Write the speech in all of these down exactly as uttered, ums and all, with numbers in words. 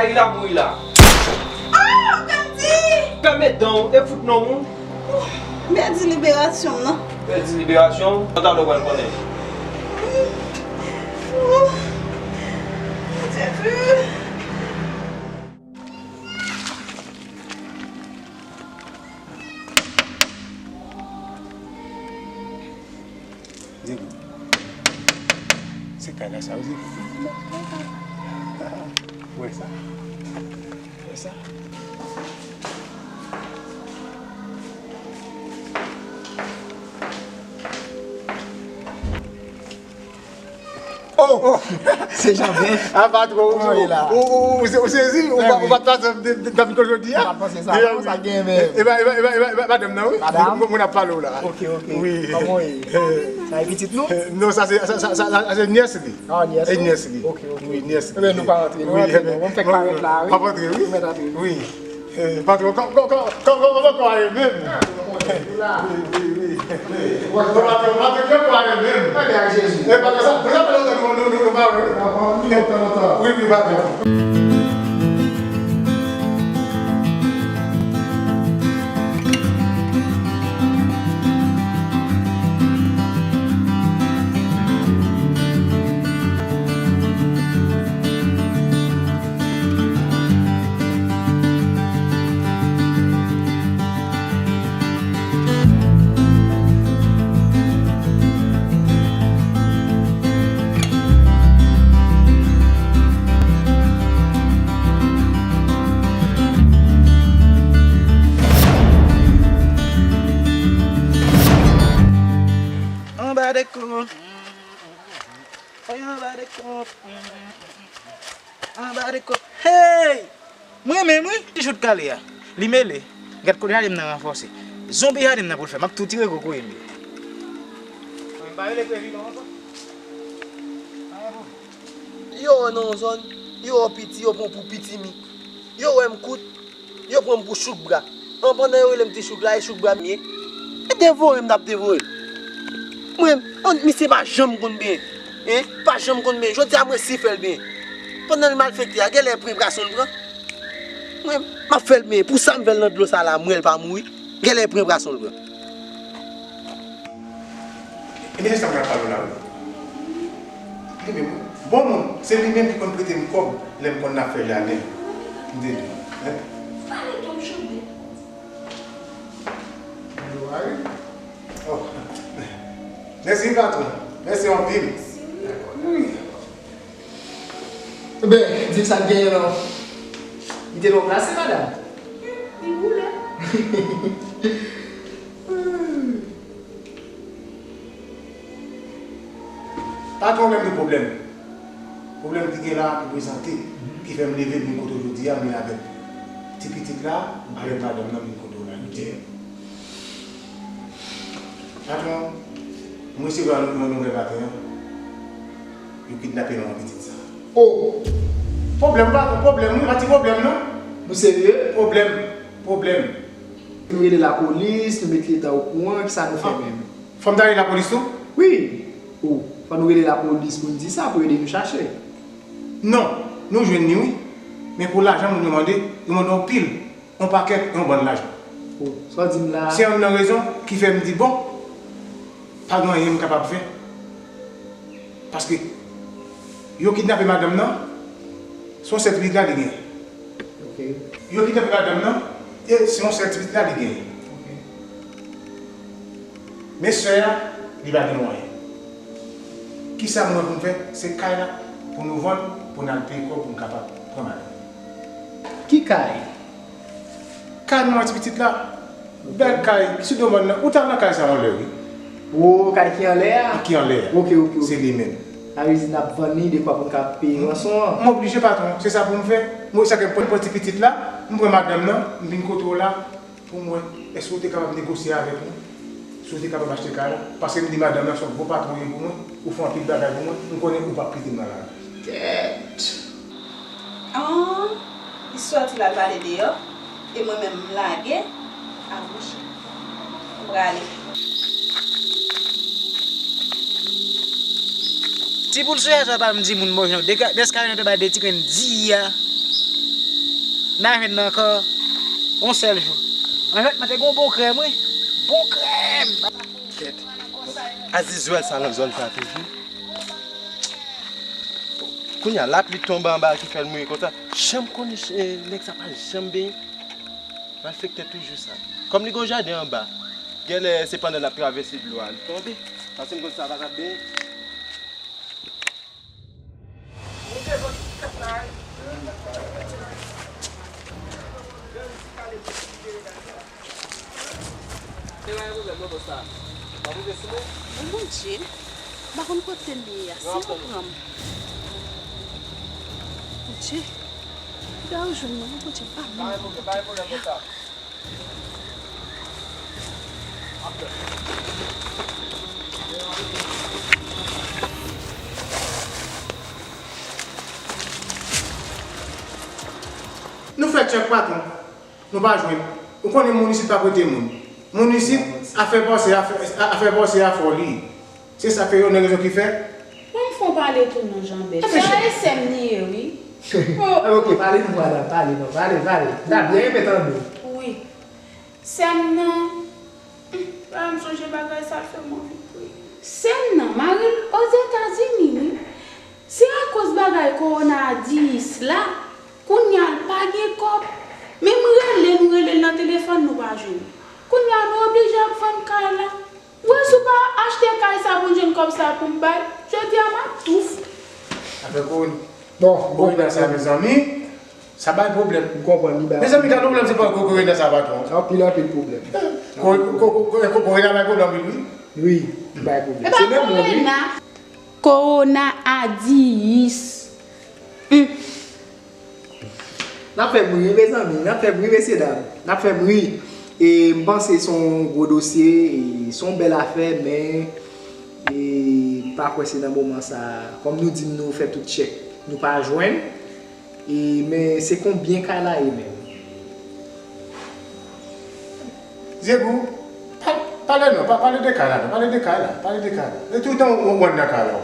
Ayila mouri la. Ah, Gandhi! Fèmen dan w e fout non w. Mèdi liberasyon m nan. Mèdi liberasyon w, talè w pral konnen. Oh, Jezi. Diego. Se kay la sa, wi, Diego. Ou wè sa? Ou wè sa? Oh! Se Janben. A, patwon, ou, ou, ou, ou, ou sezi, ou pa, ou pa t panse de, de, de, de jodi a? Ou pa t panse sa, non, sa gen menm. E pa, e pa, e pa, e pa, e pa madanm nan, wi. Madanm? Moun, moun ap pale w la. Ok, ok. Wi. Kòman w ye? Sa e pitit nou? Non, sa se, sa, sa, sa, sa se nyès li. Ah, nyès ou? E nyès li. Ok, ok. Wi, nyès li. Ebyen, nou pa rantre, nou rantre, non. Bon, m fèk parèt la, wi. W ap rantre, wi. Mèt antre. Wi. Eh, patwon, kò, kò, kò, kò, kò, kò, kò, ale menm. Wi, wi, wi, wi. Patwon, patwon, patwon, kò, ale menm. Mwen byen ak Jezi. Eh, patwon, sa, sa fè lontan nou, nou, nou, nou pa wè, wi. Lontan, lontan. Wi, wi, patwon. Anba de kont. Anba de kont. Anba de kont. Hey! Mwen menm, wi. Ti chout kale a. Li mele. Gad kote jaden m nan ranfòse. Zonbi jaden m nan pou l fè. M ap tou tire kokoye m yo. Mwen pa rele previ non ankò. Yo wè nan yon zòn, yo wè piti, yo pran pou pitimi. Yo wè m kout, yo pran m pou chouk bra. An, pandan yo rele m ti chouk la, e chouk bra m ye. E devore m t ap devore l. Mwen, an, misye pa janm konn benyen. Hein? Pa janm konn benyen. Jodi a mwen si fè l benyen. Pandan l malfekte a, genlè pran brason l pran. Mwen, m ap fè l benyen. Pou sa m fè l nan dlo sa la, m wè l pa mouri. Genlè pran brason l pran. E mesye sa mwen ap pale w la, wi. Li menm, wi. Bon moun, se li menm ki konn prete m kòb lè m konn ap fè jaden. M te di, hein? Pale tonm Janben. Yo, a wi. Oh. Mèsi, patwon. Mèsi anpil. Wi. Ebyen, di m sa k genyen non. Li te lwen plase, madanm. Li boule. Pa gen pwoblèm de pwoblèm. Pwoblèm ki gen la pou prezante, ki fè m leve m vin kote w jodi a, m vin avèk ti pitit la, avèk madanm nan m vin kote w la. Patwon, m resevwa yon nouvèl maten an. Yo kidnape manman pitit sa. Oh! Pwoblèm, patwon, pwoblèm, wi, pa ti pwoblèm, non. Nou serye? Pwoblèm, pwoblèm. Nou rele lapolis, nou met leta okouran, kisa nou fè menm? Fò m ta rele lapolis tou? Wi. Oh, fò nou rele lapolis pou n di sa, pou ede nou chache. Non, nou jwenn li, wi. Men pou lajan moun yo mande, yo mande anpil. Yon pakèt, yon bann lajan. Oh, sa w di m la a? Se youn nan rezon ki fè m di, bon, pa gen anyen m kapab fè. Paske yo kidnape madanm nan, se yon sètifika li genyen. Ok. Yo kidnape madanm nan, e se yon sètifika li genyen. Ok. Men sè a, li pa gen mwayen. Kisa m wè pou m fè? Se kay la pou nou vann, pou n al peye kòb pou n kapab pran madanm. Ki kay? Kay manman ti pitit la. Bèl kay, sou do mòn nan. Ou t al nan kay sa anlè, wi. Wo, kay ki anlè a? Ki anlè a. Ok, ok, ok. Se li menm. Sa vle di n ap vann li dekwa pou n ka peye ranson an. M oblije, patwon. Se sa pou m fè. Mwen, sa ke m pran ti pitit la, m pran madanm nan, m vin kote w la. Pou m wè, èske w te kapab negosye avèk nou? Si w te kapab achte kay la? Paske m di madanm nan se yon gwo patwon w ye pou mwen, ou fè anpil bagay pou mwen, m konnen ou p ap kite m nan lari. Kèt! An, li sòti l al pale deyò, e mwen menm m lage, a monchè. M prale. Ti poul soya sa pa m di moun bon jan. Dega-, dèskare nou te bay de ti grenn di a. N a jwenn nan ankò yon sèl jou. An fèt, mwen te gen yon bon krèm, wi. Bon krèm! Kèt. Aziz wè sa nan zòn sa toujou. Kounye a, lapli tonbe anba ki fè l mouye konsa. Janm konnen, eh, nèg sa pa janm benyen. Malfektè toujou sa. Kòm li gon jaden anba, genlè se pandan l ap travèse dlo a li tonbe. Paske m konn sa pa t ap benyen. Mwen Bondye, m pa konn kote m ye a, si yo pran m. Bondye, kida yo jwenn mwen, Bondye, m pa menm konn kote m ye. Nou fè tchèk, patwon. Nou pa jwenn. Ou konnen moun isit pa prete moun. Moun isit, afè pase, afè, afè pase a fò li. Se sa k fè yo nan rezon ki fè. Ban m fè w pale tou non, Janbèt. Sa e sè m li ye, wi. Oh. Ok, pale nou, madanm, pale non, pale, pale. N a byen renmen tande w. Wi. Sè m nan, hmm, pa m sonje bagay sa, l fè m anvi kriye. Sè m nan, mari l Ozetazini, wi. Se akoz bagay kowona a diyis la, kounye a l pa gen kòb. Men m rele n, rele l nan telefòn, nou pa jwenn. Kounye a nou oblije ap vann kay la. Ou wè si w pa achte kay sa pou n jwenn kòb sa pou m bay, jodi a m ap touf. Afè kowon-, bon, kowona sa, mezanmi, sa bay pwoblèm. M konprann li bay. Mezanmi, gade pwoblèm se pa kowona sa, patwon. Anpil, anpil pwoblèm. Ko-, ko-, ko-, ko-, kowona bay pwoblèm, wi. Wi, li bay pwoblèm. Se menm moun, wi. Kowona a diyis. Hmm. N ap fè bri, wi, mezanmi, n ap fè bri, mesye dam. N ap fè bri. E m panse se yon gwo dosye, e se yon bèl afè, men, e m pa kwè se nan moman sa a. Kòm nou di n nou fè tout tchèk, nou pa jwenn. E, men se konbyen kay la ye menm? Zegou, pa, pale non, pa, pale de kay la non, pale de kay la, pale de kay la. E toutan ou, ou ann nan kay la,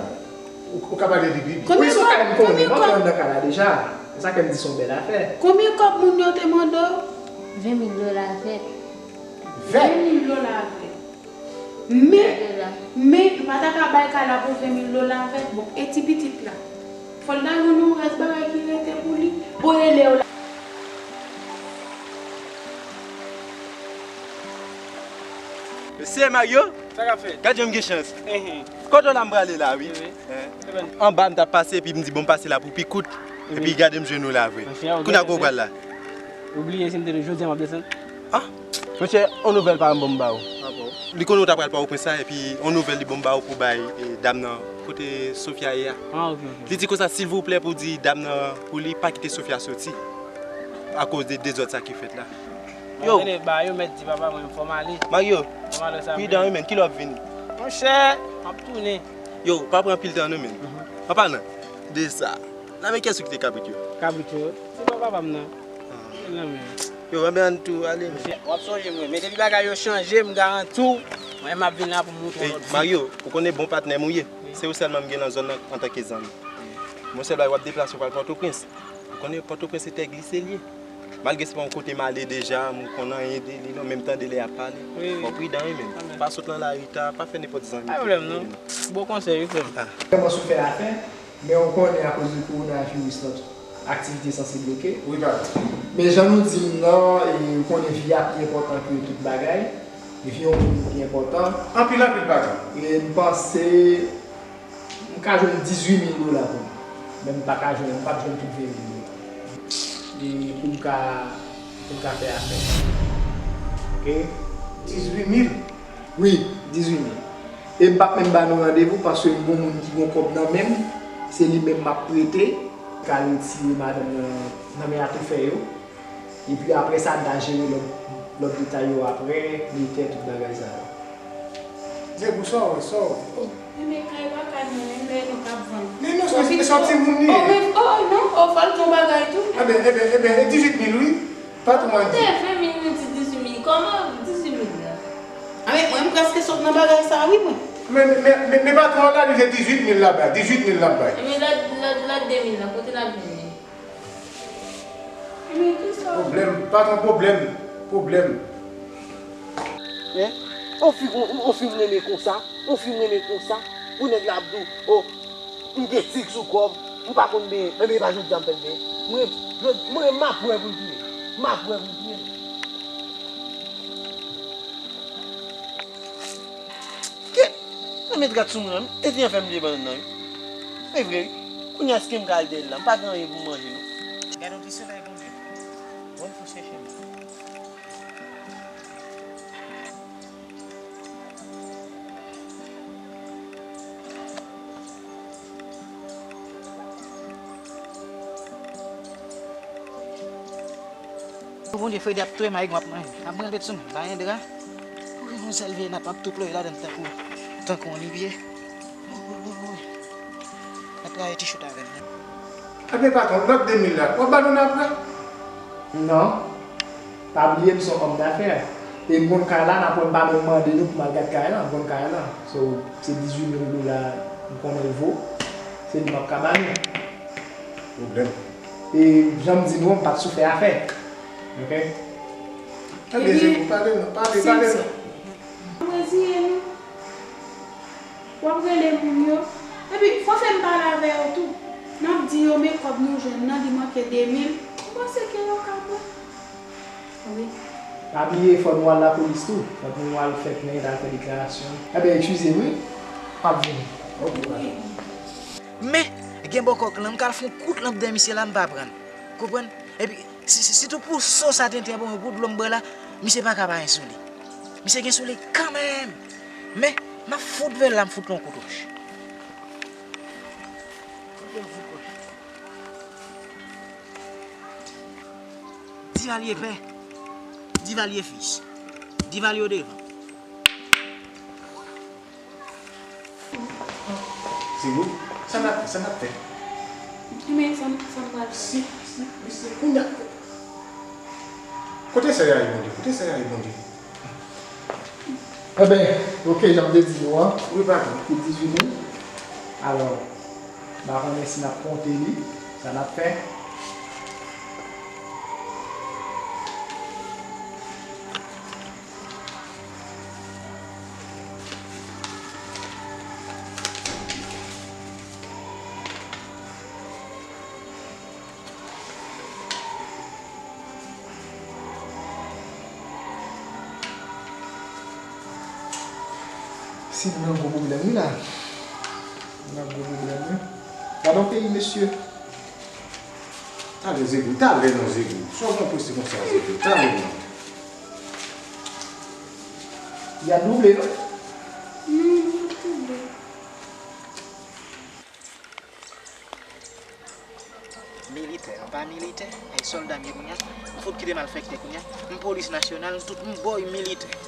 ou, ou ka pale de Bibi. Wi, se yon kay m konnen, m antre ann nan kay la deja. Se sa k fè m di se yon bèl afè. Konbyen kòb moun yo te mande w? Ven mil dola vèt. Vèt? Ven mil dola vèt. Men, men, yo pa ta ka bay kay la pou ven mil dola vèt, bon, e ti pitit la. Fò l ta jwenn yon rès bagay ki rete pou li. Bon, e lè yo la. Mesye Mario, sa k ap fèt? Gad jan m gen chans. Enhen. Kote w la m prale la, wi. Wi, wi. Hein? Anba m t ap pase, epi m di, bon, m pase la pou pi kout. Epi gade m jwenn ou la vre. Kounye a, kote w pral la? Ou bliye si m te di w jodi a m ap desann? Ah, mesye, yon nouvèl pa m bon m ba ou. Ah bon? Li konnen ou ta pral Pòtoprens la, epi yon nouvèl li bon m ba ou pou bay, e, dam nan kote Sofia ye a. Ah, ok, ok. Li di konsa, silvouplè, pou di dam nan pou li pa kite Sofia soti akoz de dezòd sa ki fèt la. Yo. Tande, ba yo mèt di papa mwen fò m ale. Mario, pridan wi, men, kilè w ap vini? Monchè, m ap tounen. Yo, pa pran anpil tan non, men. An palan de sa, nan men kiyès ou kite kabrit yo? Kabrit yo? Se pa papa m nan. Ah. Nan men. Yo, anben ann tou ale, men. W ap sonje mwen, men depi bagay yo chanje, m garanti w, mwen m ap vin la pou m montre w lòt vi. Mario, ou konnen bon patnè m ou ye. Wi. Se ou sèlman m gen nan zòn nan antanke zanmi. Mwen sèl bagay w ap deplase w pral Pòtoprens. Ou konnen Pòtoprens se tè glise l ye. Malgre se pa yon kote m ale deja, m konn anyen de li non, men m tande lè y ap pale. Wi, wi. Fò w pridan wi menm. Pa sot nan lari ta, pa fè nenpòt zanmi. Pa pwoblèm non. Bon konsèy wi frè m. Ah. Vrèman soufè afè, men ou konnen akoz de kowonaviris nan tout aktivite sanse bloke. Wi, patwon. Men jan nou di m nan, e, ou konnen vi a pi enpòtan ke tout bagay. Epi yon moun ki enpòtan. Anpil, anpil, patwon. E m panse m ka jwenn dizuit mil dola pou m. Men m pa ka jwenn, m p ap jwenn tout ven mil dola. E pou m ka, pou m ka fè afè. Ok? Dizuit mil? Wi, dizuit mil. E m p ap menm ba nou randevou paske m gon moun ki gon kòb nan men m, se li menm m ap prete, ka retire madanm nan nan men atoufè yo. Epi apre sa, n ta jere lòt, lòt detay yo apre, metè, tout bagay sa yo. Zegou, sa w wè, sa w wè? Oh, men kay pa kay mwen, men lè nou k ap vann. Men non, se, se yon timoun li ye. Oh, men, oh, oh, non, oh, fò l gen yon bagay tou. Eben, eben, eben, e dizuit mil wi. Patwon an di. Kote ven mil, nou di dizuit mil, kòman dizuit mil la? A, men mwen, m prèske sot nan bagay sa wi, mwen. Men, men, men, men patwon an la, li se dizuit mil l ap bay, dizuit mil l ap bay. Eben, lòt, lòt, lòt de mil la, kote l ap jwenn li? Pwoblèm, pa gen pwoblèm, pwoblèm. Hein? On fi, on, on fi m renmen konsa, on fi m renmen konsa, pou nèg la ap di w, oh, m gen tik sou kò m, m pa konn benyen, enben e pa jodi a m fè l benyen. Mwen, jodi, mwen, m ap wè pou l touye, m ap wè pou l touye. Kèt! Nan met rat sou mwen, wi. Tete an fè m vye bannann nan, wi. Se vre, wi. Kounye a, èske m ka al dèyè l la? M pa gen anyen pou m manje, non. Gade yon ti solèy, Bondye. Bon, fò chèche m. Bondye, Fredi ap touye m ak mwen ap manje. Ap branle sou mwen, pa gen dra. Ou gen yon sèl vye nat, m ap tou plore ladan l tankou, tankou yon libye. Woy, woy, woy, woy. Mèt rayi ti chout avè m. Ebyen, patwon, lòt de mil la, w ap ba nou l apre? Non. Pa bliye, m se yon òm dafè. E m konn kay la, n ap wè m pa menm mande nou pou m al gad kay la, m konn kay la. So, se dizuit mil dola m konnen l vo. Se li m ap ka ba nou. Pwoblèm. E jan m di nou an, m pa t sou fè afè. Oke? Ebyen, Epi, Zegou, pale non, pale, pale non. Mwen reziye nou. W ap rele moun yo. Epi, fò fè m pale avè yo tou. N ap di yo, men kòb nou jwenn nan, li manke de mil. M panse ke yo ka pran. Wi. Pa bliye, fò nou al lapolis tou. Fò nou al fè plent, al fè deklarasyon. Ebyen, eskize m, wi. M ap vini. Oke, patwon. Men, gen bòkòk lan, m ka al fè yon kout lanp dèyè misye la, m pa pran l. Konprann? Epi, si, si, sitou pou so sa tenten bon, pou dlo m bwè la, misye pa ka pa gen sou li. Misye gen sou li kanmenm. Men, m ap fout vè la, m fout l yon kout wòch. Fout l yon kout wòch. Divalye pè. Divalye fis. Divalye o devan. Zegou, sa n ap, sa n ap fè? Men sa n, sa n pral fè? Si, si, mesye, kounye a. Kote sèyay Bondye? Kote sèyay Bondye? Enben, oke, jan m te di nou an, wi, patwon, ki dizuit mil. Alò, m pa konnen si n ap konte li, sa n ap fè. Si nou nan gwo pwoblèm, wi, la. Nou nan gwo pwoblèm, wi. Gade yon peyi, mesye. Talè, Zegou, talè non, Zegou. Sa w pran prese konsa, Zegou? Talè non. Y a double, non? Non, non, double. Militè, anba militè, ay sòlda m ye kounye a. M fout kite malfektè kounye a. M polis nasyonal, tout m bòy militè.